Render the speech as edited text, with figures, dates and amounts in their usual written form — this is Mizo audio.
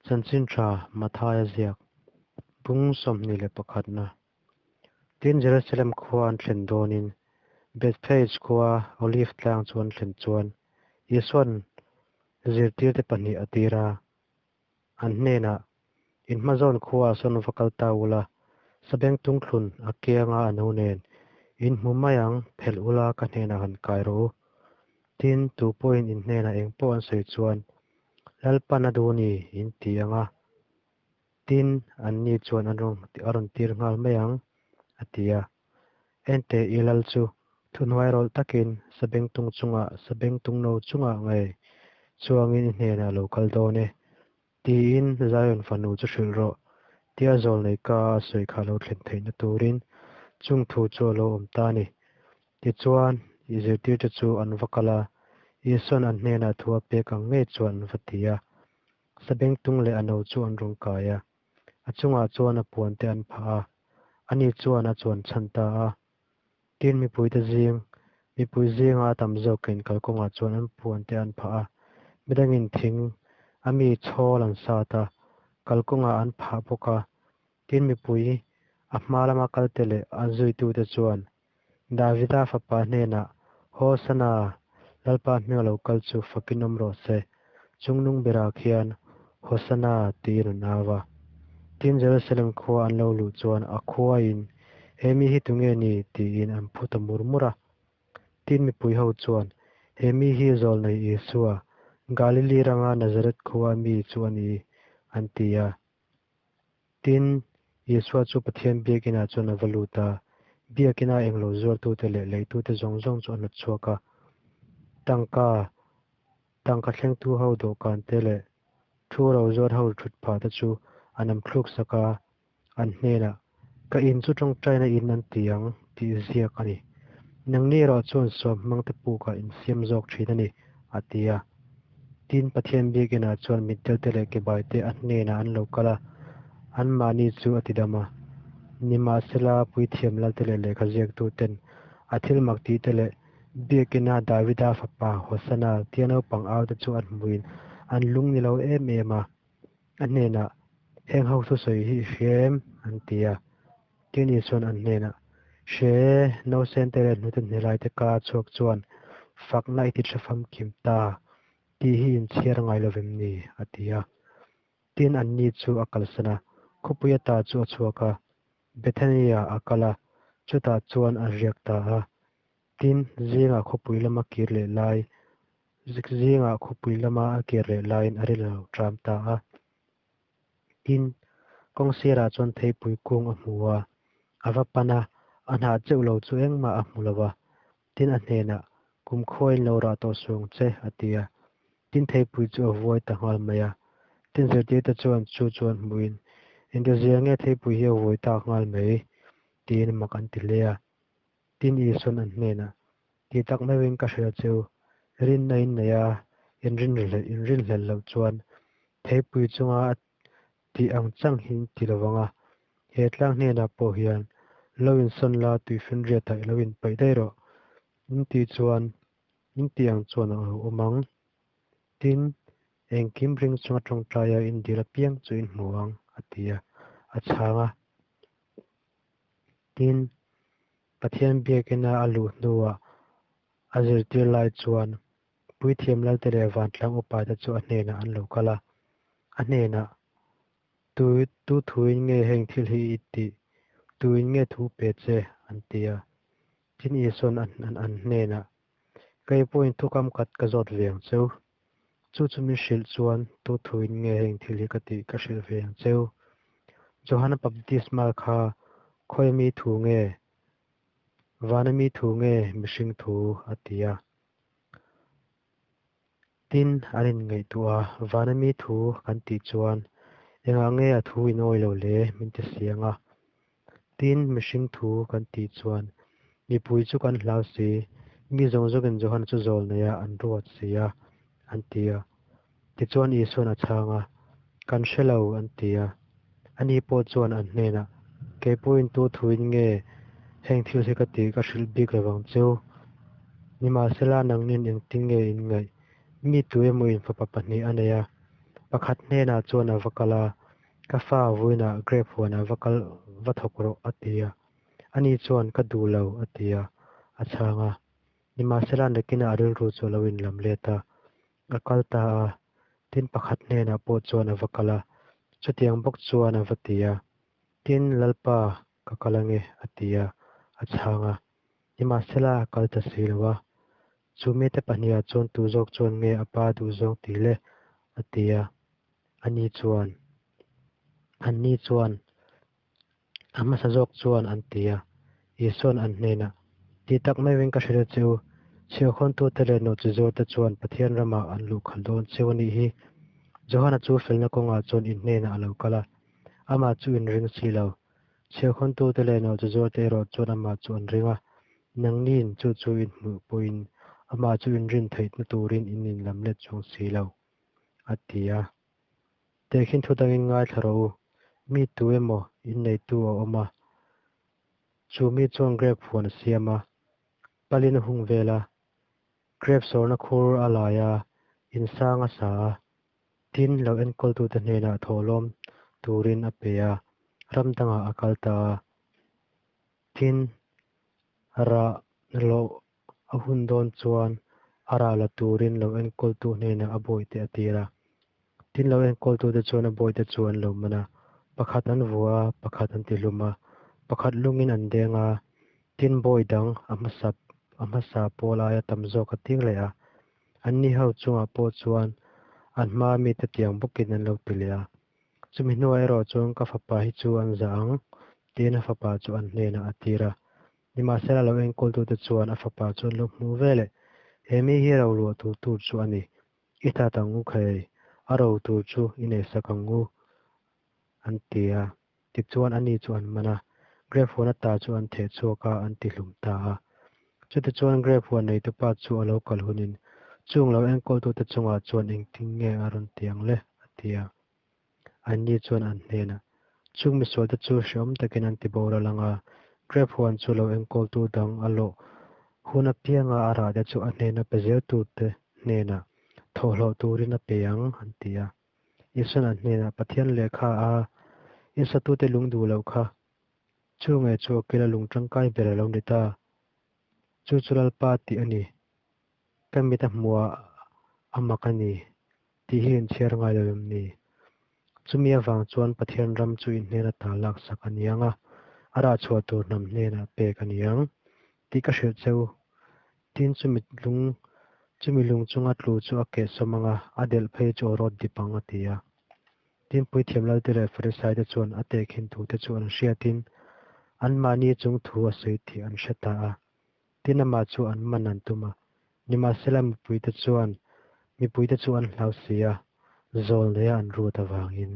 Chanchin Tha Mathaia ziak, bung 21 na. Tin, Jerusalem khua an thlen dawnin Bethphage khua Olive tlang chu an thlen chuan Isua'n zirtirte pahnih a tir a, an hnenah, In hmazawn khuaah sawn va kal ta ula, sabengtung thlun a kianga a no nen in hmu mai ang, phelh ula ka hnenah han kai rawh u. Tin, tu pawhin in hnenah eng pawh an sawi chuan, Lalpan a duh a ni, in ti ang a. Tin, anni chuan an rawn a rawn tir nghal mai ang, a ti a. Enteh i lal chu thuhnuai rawlh takin sabengtung chungah sabengtung no chungah ngei chuangin i hnenah a lo kal dawn e, tiin Zion fanu chu hrilh rawh, tia zawlnei ka a sawi kha lo thlen theihna turin chung thu chu a lo awm ta a ni. Tichuan, i zirtirte chu an va kal a, Isua'n an hnenah thu a pek ang ngei chuan an va ti a. Sabengtung leh a no chu an rawn kai a, a chungah chuan a puante an phah a, ani chuan a chuan chhan ta a. Tin, mipuite zing, mipui zinga a tam zawkin kalkawngah chuan an puante an phah a, midangin thing a mi chhawl an sat a, kalkawngah an phah bawk a. Tin, mipui a hma lama kalte leh a zuitute chuan Davida fapa hnenah, Hosana, Lalpa hming a lo kal chu fakin awm rawh se, chungnung berah khian Hosana tiin an au a. Tin, Jerusalem khua an lo luh chuan a khuaiin, He mi hi tunge ni? tiin an phu ta mur mur a. Tin, mipui ho chuan, He mi hi Zawlnei Isua, Galili ranga Nazareth khua mi chu a ni, an ti a. Tin, Isua chu Pathian biakinah chuan a va lut a, biakina englo zuartute leh leitute zawng zawng chu a hnawt chhuak a. Tangka, tangka thlengtu ho dawhkante leh thu ro zuar ho thut phah te chu a nam thluk sak a, an hnenah, Ka in chu tawngtaina in an ti ang, tih ziak a ni. Nangni erawh chuan suam hmangte pukah in siam zawk thin a ni, a ti a. Tin, Pathian biakinah chuan mitdelte leh kebaite a hnenah an lo kal a, anmahni chu a tidam a. Nimahsela, puithiam lalte leh lehkha ziaktuten a thil mak tihte leh biakina Davida fapa Hosana tia naupang aute chu an hmuin an lung ni lo em em a, a hnenah, Heng ho thusawi hi i hria em? an ti a. Tin, Isua'n an hnenah, Hre e, nausen te leh hnute hnelaite ka chhuak chuan fakna i ti tha famkim ta tih hi in chhiar ngai lo vem ni? a ti a. Tin, anni chu a kalsan a, khawpui ata chu a chhuak a, Bethania a kal a, chutah chuan a riak ta a. Tin, zingah khawpui lama kir leh lai, zingah khawpui lama a kir leh laiin a ril a lo ṭam ta a. Tin, kawng sirah chuan theipui kung a hmu a, a va pan a, a hnah cheuh lo chu engmah a hmu lo va. Tin, a hnenah, Kum khuain lo rah tawh suh ang che, a ti a. Tin, theipui chu a vuai ta nghal mai a. Tin, zirtirte chuan chu chu an hmuhin, Engtizia nge theipui hi a vuai tak nghal mai? tiin mak an ti hle a. Tin, Isua'n an hnenah, Tih tak meuhin ka hria chu, rinna in nei a, in rinhlelh loh chuan theipui chunga a tih ang chang hi in ti lo vang a, he tlang hnenah pawh hian lo insawn la tuifinriatah i lo inpaih daih rawh, in tih chuan in tih ang chuan a lo awm ang. Tin, engkim ring chunga tawngtaia in dil apiang chu in hmu ang, a ti a, a chhang a. Tin, Pathian biakina a luh hnuah a zirtir lai chuan Puithiam Lalte leh Vantlang upate chu a hnenah an lo kal a, a hnenah, Tu tu thuin nge heng thil hi i tih? Tuin nge thu pe che? an ti a. Tin Isua'n an hnenah, Kei pawhin thukam khat ka zawt ve ang cheu. Chu chu min hrilh chuan tu thuin nge heng thil hi ka tih ka hrilh ve ang cheu. Johana Baptisma kha khawi mi thu nge? Vana mi thu nge mihring thu? a ti a. Tin, an inngaihtuah a, Vana mi thu kan tih chuan engah nge a thu in awi lo le? min ti siang a. Tin, mihring thu kan tih chuan mipui chu kan hlau si, mi zawng zawngin Johana chu zawl neia an ruat si a, an ti a. Tichuan Isua'n a chhang a, Kan hre lo, an ti a. Ani pawh chuan an hnenah, Kei pawhin tu thuin nge heng thil hi ka tih ka hrilh bik lo vang cheu? Nimahsela nangnin engtin nge in ngaih? Mi tu emaw in fapa pahnih a nei a. Pakhat hnenah chuan a va kal a, Ka fa, vawiinah grep huanah va kal va thawk rawh, a ti a. Ani chuan, Ka duh lo, a ti a, a chhang a. Nimahsela, nakinah a rilru chu a lo inlam let a, a kal ta a. Tin, pakhat hnenah pawh chuan a va kal a, chutiang bawk chuan a va ti a. Tin, Lalpa, ka kal ange, a ti a, a chhang a. Nimahsela, a kal ta si lo a. Chu mite pahnihah chuan tu zawk chuan nge a pa duhzawng tih le? a ti a. Ani chuan, Anni chuan, A hmasa zawk chuan an ti a. Isua'n an hnenah, Tih tak maiin ka hrilh che u, chhiahkhawntute leh nawhchizawrte chuan Pathian ramah an luh khalh dawn cheu a nih hi. Johana chu felna kawngah chuan in hnenah a lo kal a, amah chu in ring si lo. Chhiahkhawntute leh nawhchizawrte erawh chuan amah chu an ring a, nangniin chu chu in hmuh pawhin amah chu in rin theihna turin in inlamlet chuang si lo, a ti a. Tehkhin thu dangin ngaithla rawh u, mi tu emaw inneitu a awm a, chu mi chuan grep huan a siam a, palin a hung vel a, grep sawrna khur a lai a, insang a sa a, tin lo enkawltute hnenah thawhlawm turin a pe a, ram dangah a kal ta a. Tin, rah loh A hun dawn chuan a rah la turin lo enkawltu hnenah a bawihte a tir a. Tin, lo enkawltute chuan a bawihte chu an lo man a, pakhat an vua a, pakhat an tihlum a, pakhat lungin an deng a, tin bawi dang a hmasa a hmasa pawl aia tam zawk a tir leh a. Anni ho chungah pawh chuan an hmaa mite tiang bawkin an lo ti leh a. Chumi hnuah erawh chuan ka fapa hi chu an zah ang, tiin a fapa chu an hnenah a tir a. Nimahsela lo enkawltute chuan a fapa chu an lo hmu ve leh, He mi hi ro luah tur tur chu a ni, i that ang u khei, a ro tur chu i neihsak ang u, an ti a. Tichuan ani chu an man a, grep huan ata chu an theh chhuak a, an tihlum ta a. Chutichuan grep huan neitupa chu a lo kal hunin, Chung lo enkawltute chungah chuan engtin nge a rawn ti ang le? a ti a. Anni chuan an hnenah, Chung misualte chu hrehawm takin an ti boral ang a, grep huan chu lo enkawltu dang a lawh hun apianga a rahte chu a hnena pe zeltute hnenah thawhhlawh turin a pe ang, an ti a. Isua'n an hnenah, Pathian lehkha a insatute lung duh loh kha, chu nge chu a kila lung tangkai ber a lo ni ta? Chu chu Lalpa tih a ni. Ka mit a hmuhah a mak a ni. Tih hi inchhiar ngai lo em ni? Chumi avang chuan Pathian ram chu in hnena ta laksak a ni ang a, a rah chhuah tur hnam hnenah pek a ni ang tih ka hrilh che u. Tin, chumi lung chumi lung chunga tlu chu a kehsawm ang a, a delh phei chu aw rawt dip ang, a ti a. Tin, Puithiam Lalte leh Farisaite chuan a tehkhin thute chu an hriatin anmahni chung thu a sawi tih an hre ta a. Tin amah chu an man an tum a, nimahsela mipuite chuan mipuite chu an hlau si a, zawl neia an rut avangin.